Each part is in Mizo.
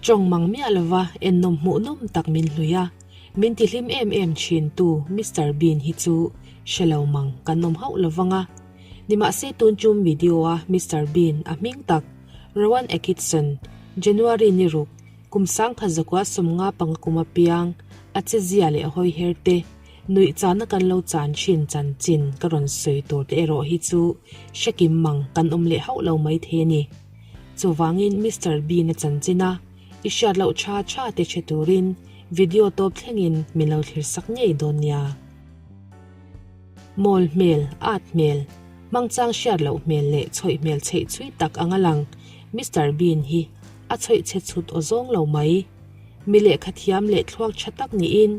Tawng mang miah lova ennawm hmuhnawm tak min hlui a, min tihlim em em thin tu Mister Bean hi chu hre lo mang kan awm hauh lovang a. Nimahse tun tum video a Mister Bean a hming tak Rowan Atkinson, January ni ruk, kum 1995 kum apiang a chezia leh hawi her te, Nuih chana kan lo chan thin chanchin ka rawn sawi tur te erawh hi chu hrekim mang kan awm leh hauh lo mai thei a ni. Chuvangin Mister Bean-a chanchina i hriat loh tha tha te hre turin video tawp thlengin min lo thlir sak ngei dawn nia. Mawl hmel, at hmel, hmangchang hriat loh hmel leh chhawih hmel chheih chhui tak anga lang Mister Bean hi a chhawih chhe chhut aw zawng lo mai. Mi lehkha thiam leh thluak tha tak niin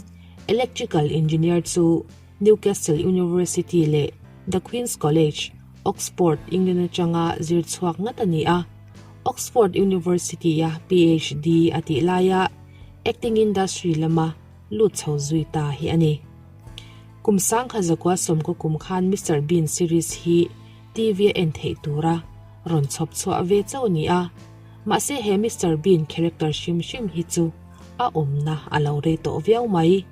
Electrical Engineer chu Newcastle University leh The Queen's College, Oxford, England atanga zir chhuak ngat a ni a. Oxford University-a PhD a tih laia acting industry lama lut chho zui ta hi a ni. Kum 1990 kum khan Mister Bean series hi TV-a en theih tura rawn chhawp chhuah ve chauh a ni a. Mahse he Mister Bean character hrim hrim hi chu a awmna a lo rei tawh viau mai.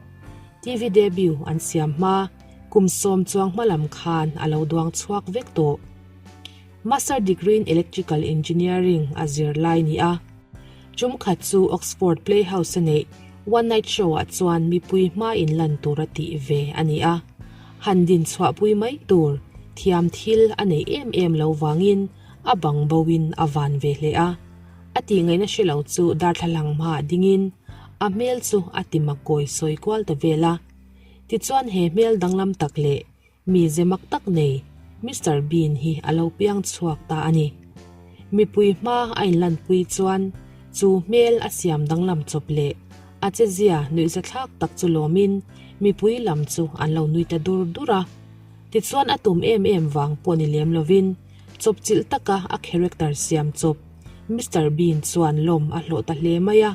TV debut an siam hma kum sawm chuang hma lam khan a lo duang chhuak vek tawh. Master degree in Electrical Engineering a zir lai ni a. Tum khat chu Oxford Playhouse a neih One Night Show ah chuan mipui hma in lan tur a tih ve a ni a. Han din chhuahpui mai tur thiam thil a nei em em lo vangin a bang bo in a van ve hle a. A tih ngaihna hre lo chu darthlalang hmaah dingin a hmel chu a ti mak kawi sawi kual ta vel a. Tichuan he hmel danglam tak leh mi ze mak tak nei Mister Bean hi a lo piang chhuak ta a ni. Mipui hma a inlanpui chuan chu hmel a siam danglam chawp leh a chezia nuihzathlak tak chu lawmin mipui lam chu an lo nui ta dur dur a. Tichuan a tum em em vang pawh ni lem lovin Chawpchilh taka a character siam chawp Mister Bean chuan lawm a hlawh ta hle mai a,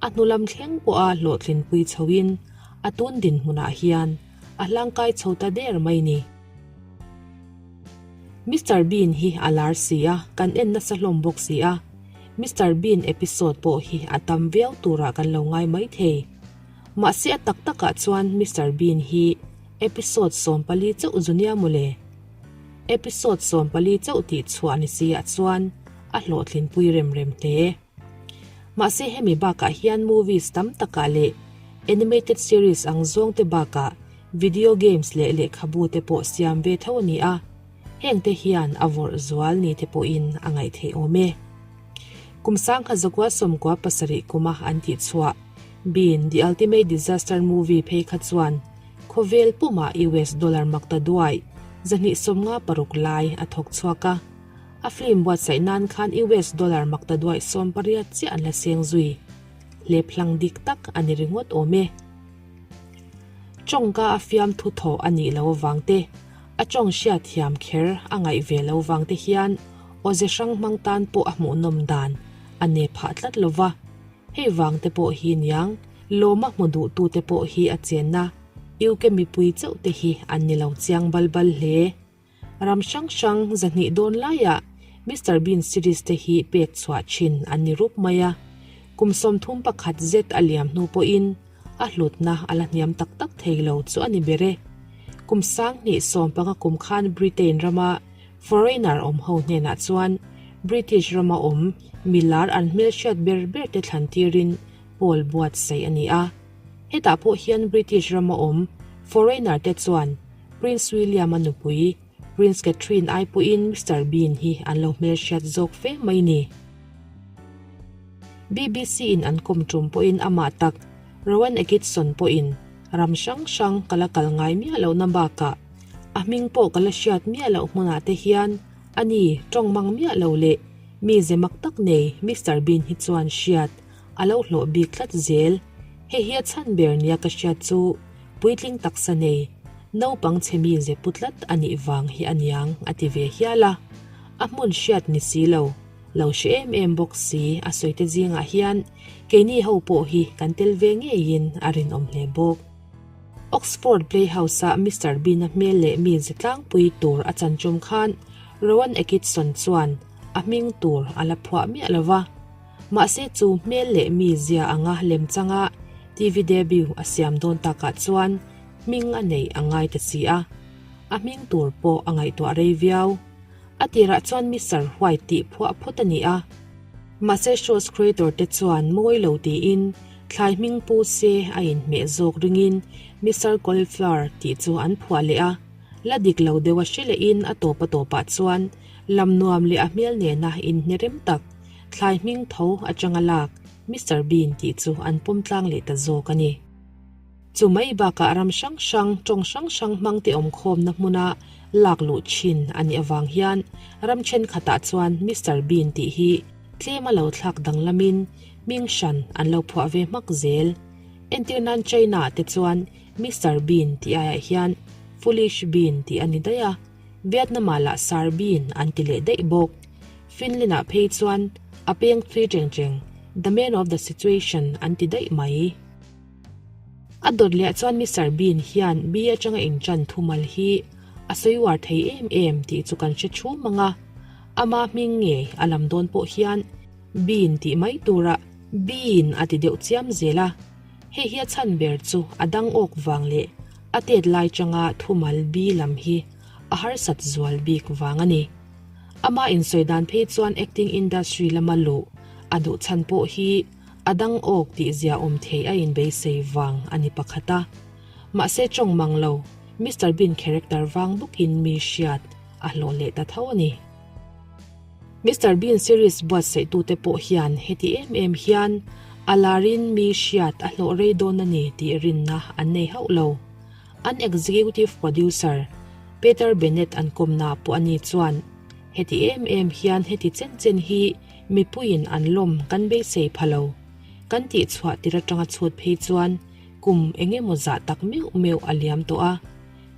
a hnulam thleng pawha hlawhtlinpui chhoin a tun dinhmunah hian a hlangkai chho ta der mai ni. Mister Bean hi a lar si a, kan en nasa hlawm bawk si a, Mister Bean episode pawh hi a tam viau turah kan lo ngai maithei. Mahse a tak takah chuan Mister Bean hi episode 14 chauh zu nia mawle. Episode 14 chauh tih chhuah ni si ah chuan a hlawhtlinpui rem rem hle. Mahse hemi bakah hian movies tam takah leh animated series ang zawng te bakah video games leh lehkhabu te pawh siam ve tho a ni a, heng te hian a vawrh zual ni te pawhin a ngaih theih awm e. Kum 1997 kuma an tih chhuah Bean, The Ultimate Disaster Movie phei kha chuan Khawvel pumah US dollar mak ta duai 256 lai a thawk chhuak a, a film buatsaih nan khan US dollar mak ta duai 18 chiah an la seng zui. Hlep hlang dik tak a ni ringawt awm e. Tawngka a fiamthu thawh a nih lo avang te, a tawng hriat thiam kher a ngaih ve lo vang te hian awze hrang hmang tan pawh a hmuhnawm dan a ne phah tlat lo va. Hei vang te pawh hi niang, lawma hmu duh tu te pawh hi a chenna UK mipui chauh te hi an ni lo chiang bal bal hle. Ram hrang hrang 200 dawn laiah Mister Bean series te hi pek chhuah thin an ni rup mai a, kum 31 zet a liam hnu pawhin a hlutna a la hniam tak tak thei lo chu a ni ber e. Kum 2015 kum khan Britain rama Foreigner awm ho hnenah chuan British rama awm milar an hmelhriat ber ber te thlan tirin poll buatsaih a ni a. Hetah pawh hian British rama awm foreigner te chuan Prince William-a nupui Prince Catherine ai pawhin Mister Bean hi an lo hmelhriat zawk fe mai ni. BBC in an kawm tum pawhin amah tak Rowan Atkinson pawhin ram hrang hrang ka la kal ngai miah lohna bakah A hming pawh ka la hriat miah loh hmunah te hian a ni tawng mang miah lo leh mi ze mak tak nei Mister Bean hi chuan hriat a lo hlawh bik tlat zel. Hei hi a chhan ber nia ka hriat chu puitling taksa nei naupang chhe mi ze pu tlat a nih vang hi a niang a ti ve hial a. A hmun hriat ni si lo, lo hre em em bawk si a sawi te zingah hian keini ho pawh hi kan tel ve ngeiin a rinawm hle bawk. Oxford Playhouse-a Mister Bean-a hmel leh mi ze tlangpui tur a chan tum khan Rowan Atkinson chuan a hming tur a la phuah miah lo va. Mahse chu hmel leh mizia anga lemchanga TV debut a siam dawn takah chuan hming a neih a ngai ta si a. A hming tur pawh a ngaihtuah rei viau. A tirah chuan Mister White tih phuah phawt a ni a. Mahse show's creator te chuan mawi lo tiin thlai hming pu se a inhmeh zawk ringin Mister Cauliflower tih chu an phuah leh a. La dik lo deuh a hre lehin a tawp a tawpah chuan lam nuam leh a hmel nena inhne rem tak thlai hming tho atanga lak Mister Bean tih chu an pawm tlang leh ta zawk a ni. Chu mai bakah ram hrang hrang, tawng hrang hrang hmang te awmkhawmna hmuna lak luh thin a nih avang hian ram thenkhatah chuan Mister Bean tih hi tlem a lo thlak danglamin hming hran an lo phuah ve hmak zel. Entir nan China ah te chuan Mister Bean tih aiah hian Foolish Bean tih a ni daih a, Vietnam ah lah Sir Bean an ti leh daih bawk. Finland ah phei chuan a peng thui cheng cheng, the man of the situation an ti daih mai. A dawt leh chuan Mister Bean hian B atanga inṭan thumal hi a sawi uar thei em em tih chu kan hre chhum ang a, ama hming nge a lam dawn pawh hian Bean tih mai turah Bean a ti deuh chiam zel a, hei hi a chhan ber chu a dang awk vang leh a tet lai changa thumal B lam hi a harsat zual bik vang a ni. Ama insawi dan phei chuan acting industry lama luh a duh chhan pawh hi A dang awk tih zia awm thei a inbeisei vang a ni pakhat a. Mahse tawng mang lo, Mister Bean character vang bawkin mi hriat a hlawh leh ta tho a ni. Mister Bean series buatsaihtute pawh hian heti em em hian a larin mi hriat a hlawh rei dawn a ni tih rinna an nei hauh lo. An executive producer Peter Bennett an kawmna pawh a ni chuan heti em em hian heti chen chen hi Mipuiin an lawm kan beisei pha lo. Kan tihchhuah tir atanga chhut phei chuan kum eng emaw zah tak meuh meuh a liam tawh a.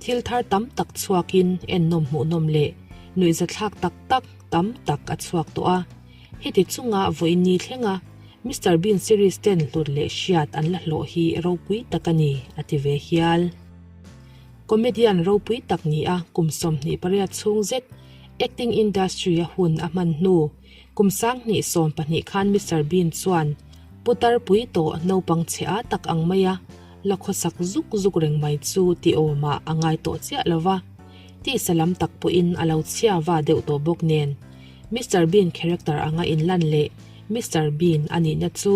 Thil thar tam tak chhuakin ennawm hmuhnawm leh nuihzathlak tak tak tam tak a chhuak tawh a. Heti chunga vawiin ni thlenga Mister Bean series ten hlut leh hriat an la hlawh hi ropui tak a ni, a ti ve hial. Comedian ropui tak ni a kum 28 chhung zet acting industry a hun a hman hnu kum 2012 khan Mister Bean chuan putar pui tawh naupang chhe a tak ang mai a la khawsak zuk zuk reng mai chu ti awmah a ngai tawh chiah lo va, tisa lam tak pawhin a lo chhia va deuh tawh bawk nen Mister Bean character anga inlan leh Mister Bean a nihna chu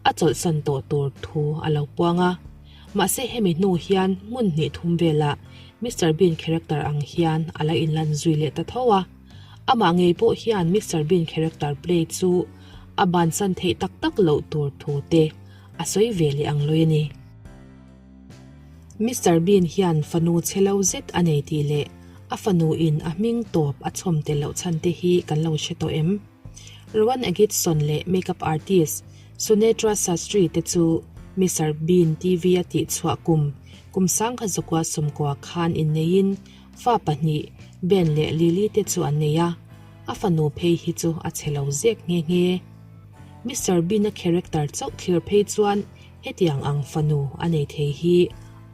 a chawlhsan tawh tur thu a lo puang a. Mahse hemi hnu hian hmun hnih thum velah Mister Bean character ang hian a la inlan zui leh ta tho a. Amah ngei pawh hian Mister Bean character play chu a bansan theih tak tak loh tur thu te a sawi ve leh ang lawi a ni. Mister Bean hian fanu chhe lo zet a nei tih leh a fanu in a hming tawp a chhawm tel loh chhan te hi kan lo hre tawh em? Rowan Atkinson leh makeup artist Sunetra Sastry te chu Mister Bean TV a tihchhuah kum kum sangkhat zakua sawmkua khan inneiin fa pahnih Ben leh Lily te chu an nei a, a fanu phei hi chu a chhe lo zek nghe nghe. Mister Bean-a character chauh thlir phei chuan hetiang ang fanu a nei thei hi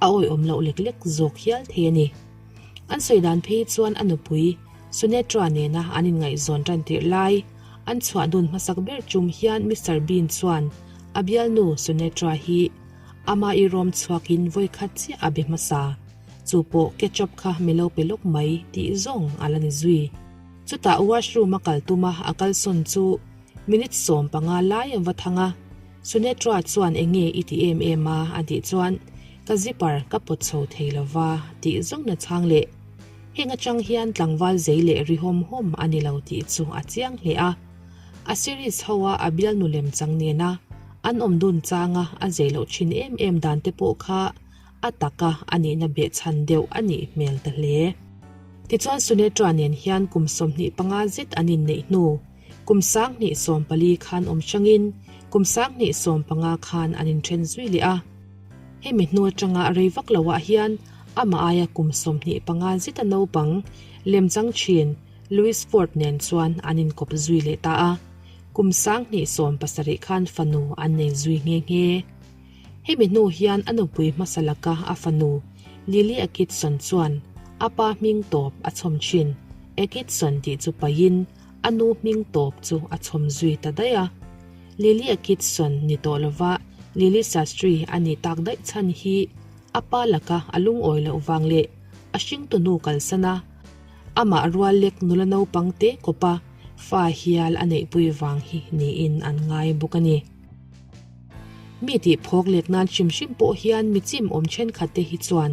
a awihawm loh lek lek zawk hial thei a ni. An sawi dan phei chuan a nupui Sunetra nena an inngaihzawn tan tirh lai an chhuah dun hmasak ber tum hian Mister Bean chuan a bialnu Sunetra hi ama i rawm chhuakin vawikhat chiah a be hmasa. Chu pawh ketchup kha mi lo pe lawk mai tih zawng a la ni zui. Chutah washroom a kal tuma a kalsawn chu minute 15 lai a va thang a, Sunetra chuan eng nge i ti em em a a tih chuan ka zipper ka pawt chho thei lo va tih zawng na chhang leh. Heng atang hian tlangval zei leh ri hawm hawm a ni lo tih chu a chiang hle a. A series ho a a bialnu lem chang nena an awm dun changa a zei loh thin em em dan te pawh kha a taka a nihna behchhan deuh a nih hmel ta hle. Tichuan Sunetra nen hian kum 25 zet an inneih hnu kum 2014 khan awm hrangin kum 2015 khan an inthen zui leh a. Hemi hnu atanga rei vak loah hian amah aia kum 25 zeta naupang lemchang thin Louis Ford nen chuan an inkawp zui leh ta a, kum 2017 khan fanu an nei zui nghe nghe. Hemi hnu hian a nupui hmasa laka a fanu Lily Atkinson chuan a pa hming tawp a chhawm thin, Atkinson tih chu paihin a nu hming tawp chu a chhawm zui ta daih a. Lily Akitson ni tawh lova Lily Sastry a nih tak daih chhan hi a pa laka a lungawi loh vang leh a hringtunu kalsan a, amah rual lek nula naupang te kawpa fa hial a neihpui vang hi niin an ngai bawk a ni. Mi tih phawk lek nan hrim hrim pawh hian mi chim awm thenkhat te hi chuan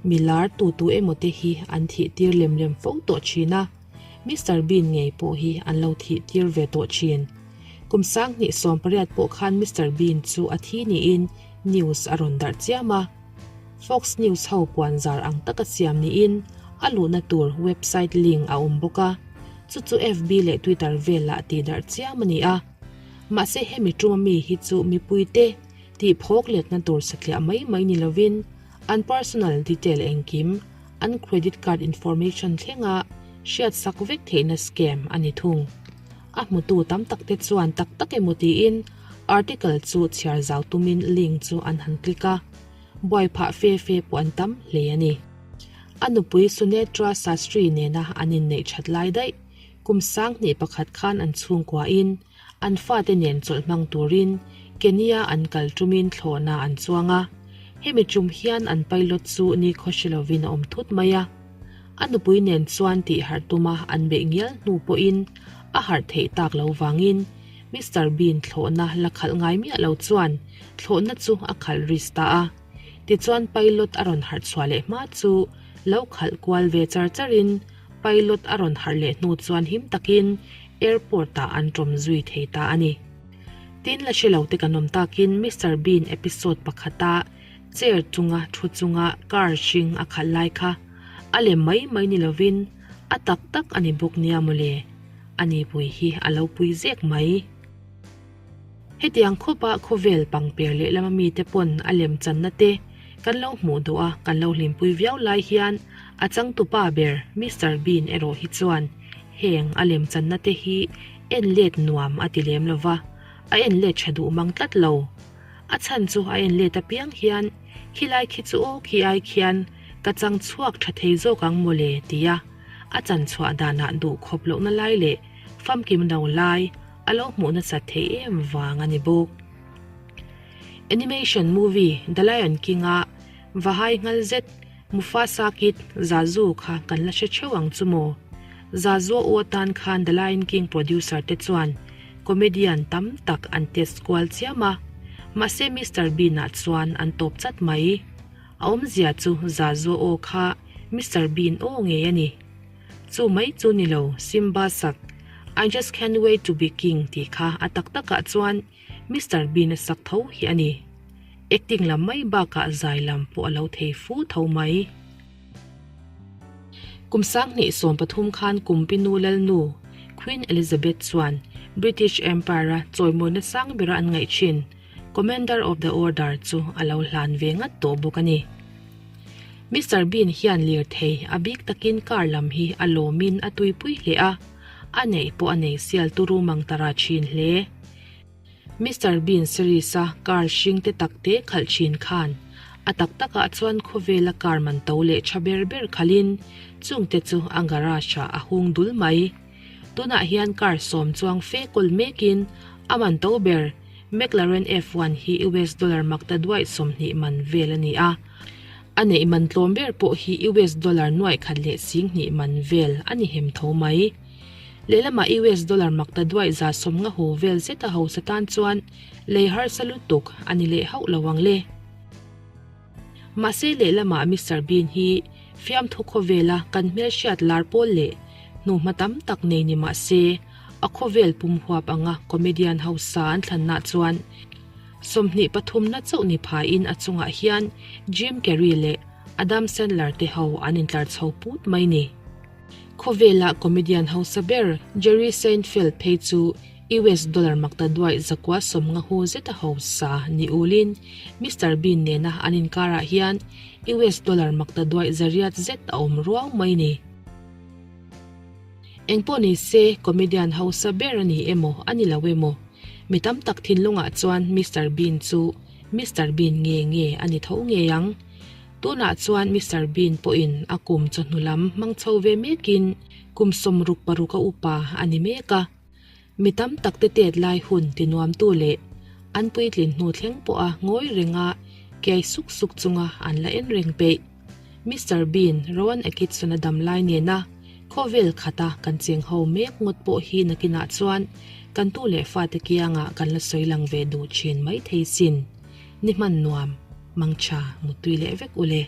mi lar tu tu emaw te hi an thih tir lem lem fo tawh thin a, Mister Bean ngei pawh hi an lo thih tir ve tawh thin. Kum 2018 pawh khan Mister Bean chu a thi niin news a rawn darh chiam a. Fox News ho puan zar ang taka siam niin a luhna tur website link a awm bawk a, chu chu FB leh Twitter velah tihdarh chiam a ni a. Mahse hemi tuma mi hi chu mipuite tih phawk letna tur satliah mai mai ni lovin an personal detail engkim, an credit card information thlenga hriatsak vek theihna scam a ni thung. A hmutu tam tak te chuan tak tak emaw tiin article chu chhiar zau tumin link chu an han click a, buai phah fe fe pawh an tam hle a ni. A nupui Sunetra Sastry nena an inneih that lai daih kum 1001 khan an chhungkuain an fate nen chawlh hmang turin Kenya an kal tumin thlawhna an chuang a, hemi tum hian an pilot chu nikhaw hre lovin a awm thut mai a. A nupui nen chuan tih harh tuma an beih ngial hnu pawhin a harh theih tak lo vangin Mister Bean thlawhna la khalh ngai miah lo chuan thlawhna chu a khalh risk ta a. Tichuan pilot a rawn harh chhuah leh hma chu lo khalh kual ve char charin pilot a rawn harh leh hnu chuan him takin airport ah an tawm zui thei ta a ni. Tin la hre lo te kan awm takin Mister Bean episode pakhata Chair chunga thu chunga car hring a khalh lai kha a lem mai mai ni lovin a tak tak a ni bawk nia mawle, a ni pui hi a lo pui zek mai. Hetiang khawpa khawvel pangper lehlam ami te pawn a lem channa te kan lo hmuh duh a, kan lo hlimpui viau lai hian a changtupa ber Mister Bean erawh hi chuan heng a lem channa te hi en let nuam a ti lem lova, a en let tha duh mang tlat lo. A chhan chu a en let apiang hian khilai khi chu aw khi ai khian ka chang chhuak tha thei zawk ang mawle tia a chan chhuah danah duh khawp lohna lai leh famkim lo lai a lo hmuh nasat theih em vang a ni bawk. Animation movie The Lion King-a Vahai nghal zet Mufasa Kid Zazu kha kan la hre theuh ang chu maw? Zazu a u atan khan The Lion King producer te chuan comedian tam tak an test kual chiam a, mahse Mister Bean-ah chuan an tawp chat mai. A awmzia chu Zazu aw kha Mister Bean aw ngei a ni. Chu mai chu ni lo, Simba sak I just can't wait to be king tih kha a tak takah chuan Mister Bean a sak tho hi a ni. Acting lam mai bakah zai lam pawh a lo thei fu tho mai. Kum 2013 khan Kumpinu Lalnu, Queen Elizabeth chuan British Empire-a chawimawina sang bera an ngaih thin, Commander of the Order chu a lo hlan ve ngat tawh bawk a ni. Mister Bean hian lirthei a bik takin car lam hi a lawmin a tuipui hle a, a neih pawh a nei sial turu mang ta ra thin hle. Mister Bean series a car hring te tak te khalh thin khan a tak takah chuan khawvela car man to leh tha ber ber khalhin chungte chu a garage ah a hung dul mai. Tunah hian car sawm chuang fe kawl mekin a man to ber McLaren F1 hi US dollar makta duaih 20 man vel a ni a. A neih man tlawm ber pawh hi US dollar nuaih khat leh 20 man vel a ni hem tho mai. Lehlamah US dollar makta duaih 150 hu vel zeta hausa tan chuan lei harsa lutuk a ni leh hauh lo ang le. Mahse lehlamah Mister Bean hi fiamthu khawvela kan hmelhriat lar pawl leh hnuhma tam tak nei ni mah se a khawvel pum huap anga comedian hausa an thlanna chuan 23 na chauh ni phain a chungah hian Jim Carrey leh Adam Sandler te ho an intlar chho put mai ni. Khawvela comedian hausa ber Jerry Seinfeld phei chu US dollar makta duaih 950 hu zeta hausa ni ulin Mister Bean nena an inkarah hian US dollar makta duaih 800 zet a awm ruau mai ni. Engpawh ni se comedian hausa ber a ni emaw a ni lo emaw mi tam tak thinlungah chuan Mister Bean chu Mister Bean nge nge a ni tho ngei ang. Tunah chuan Mister Bean pawhin a kum chawhnu lam hmang chho ve mekin kum 66 a upa a ni mek a. Mi tam tak te tet lai hun tinuamtu leh an puitlin hnu thleng pawha ngawi renga kiai suk suk chunga an la en reng peih. Mister Bean, Rowan Atkinson-a dam lai nena khawvel khata kan cheng ho mek ngawt pawh hi nakinah chuan kan tu leh fate kiangah kan la sawi lang ve duh thin maithei sin. Ni hman nuam, mangtha, muttui leh vek u le.